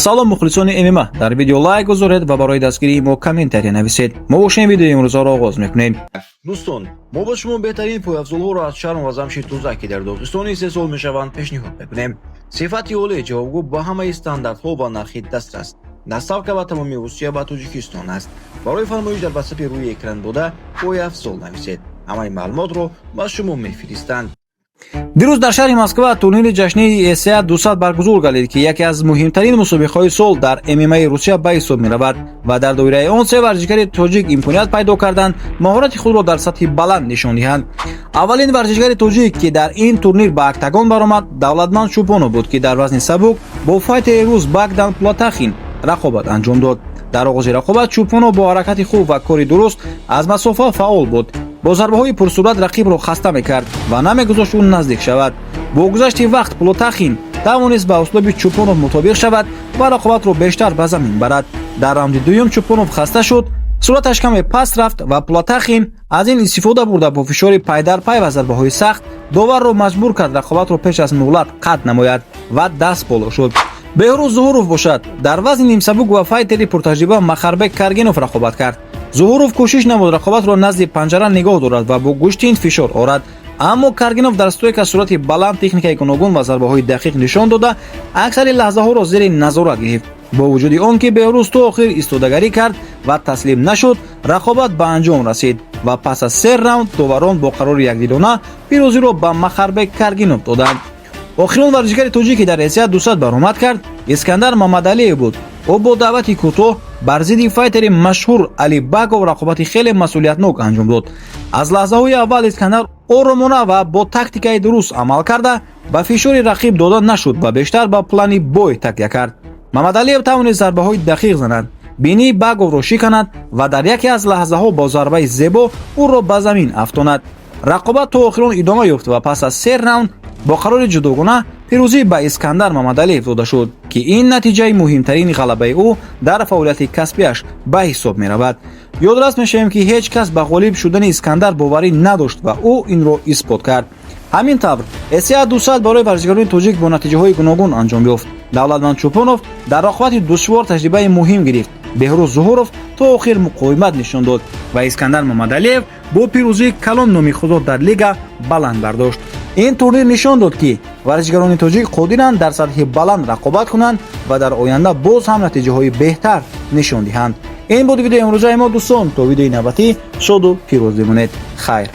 Салом, мухлисони ММА! Дар видео лайк гузоред ва барои дастгирии мо комментария нависед. Мо бошем, видеои имрӯзаро оғоз мекунем. Дӯстон, мо ба шумо беҳтарин пойафзолҳоро аз чарм ва замши тоза, ки дар Доғистон истеҳсол мешаванд, пешниҳод мекунем. Сифати олӣ, ҷавобгӯ ба ҳамаи стандартҳо ва нархи дастрас. Доставка ба тамоми Русия ва Тоҷикистон аст. Барои фармоиш дар ватсапи рӯи экран дода «пойафзол» нависед, ҳамаи маълумотро ба шумо мефиристанд. Дирӯз дар шаҳри Москва турнири ҷашнии ЭСА 200 баргузор гардид, ки яке аз муҳимтарин мусобиқаҳои сол дар ММАи Русия ба ҳисоб меравад ва дар доираи он се варзишгари тоҷик имконият пайдо карданд маҳорати худро дар сатҳи баланд нишон диҳанд. Аввалин варзишгари тоҷик, ки дар ин турнир ба октагон баромад, Давлатманд Чӯпонов буд, ки дар вазни сабук бо файтери рус Богдан Платахин рақобат анҷом дод. Дар оғози рақобат Чӯпонов бо ҳаракати хуб ва кори дуруст аз масофа фаъол буд, бо зарбаҳои пурсуръат рақибро хаста мекард ва намегузошт ӯ наздик шавад. Бо гузашти вақт Плотахин тавонист ба услуби Чӯпонов мутобиқ шавад ва рақобатро бештар ба замин барад. Дар раунди дуюм Чӯпонов хаста шуд, суръаташ каме паст рафт ва Платахин аз ин истифода бурда, бо фишори пайдарпай ва зарбаҳои сахт доварро маҷбур кард рақобатро пеш аз муҳлат қатъ намояд ва даст боло шуд. Беҳрӯз Зуҳуров бошад, дар вазни нимсабук бо файтери пуртаҷриба Махарбек Каргинов рақобат кард. Зуҳуров кӯшиш намуд рақобатро назди панҷара нигоҳ дорад ва бо гӯштин фишор орад, аммо Каргинов дар стойка суръати баланд, техникаи гуногун ва зарбаҳои дақиқ нишон дода, аксари лаҳзаҳоро зери назорат гирифт. Бо вуҷуди он ки Беҳрӯз то охир истодагарӣ кард ва таслим нашуд, рақобат ба анҷом расид ва пас аз се раунд доварон бо қарори якдилона пирӯзиро ба Махарбек Каргинов доданд. Охирон варзишгари тоҷик, ки дар ЭСА 200 баромад кард, Искандар Мамадалиев буд. Ӯ бо даъвати кӯтоҳ бар зидди файтери машҳур Али Багов рақобати хеле масъулиятнок анҷом дод. Аз лаҳзаҳои аввал Искандар оромона ва бо тактикаи дуруст амал карда, ба фишори рақиб дода нашуд ва бештар ба плани бой такя кард. Мамадалиев тавонист зарбаҳои дақиқ занад, бинии Баговро шиканад ва дар яке аз лаҳзаҳо бо зарбаи зебо ӯро ба замин афтонад. Рақобат то охирон идома ёфт ва пас аз се раунд бо қарори ҷудогона пирӯзӣ ба Искандар Мамадалиев дода шуд, ки ин натиҷаи муҳимтарин ғалабаи ӯ дар фаъолияти касбиаш ба ҳисоб меравад. Ёдрас мешавем, ки ҳеҷ кас ба ғолиб шудани Искандар боварӣ надошт ва ӯ инро исбот кард. Ҳамин тавр, ЭСА 200 барои варзишгарони тоҷик бо натиҷаҳои гуногун анҷом ёфт. Давлатманд Чӯпонов дар рақобати душвор таҷрибаи муҳим гирифт, Беҳрӯз Зуҳуров то охир муқовимат нишон дод ва Искандар Мамадалиев бо пирӯзии калон номи худро дар лига баланд бардошт. Ин турнир нишон дод, ки варзишгарони тоҷик қодиранд дар сатҳи баланд рақобат кунанд ва дар оянда боз ҳам натиҷаҳои беҳтар нишон диҳанд. Ин буд видеои имрӯзаи мо, дӯстон. То видеои навбатӣ шоду пирӯз бимонед. Хайр.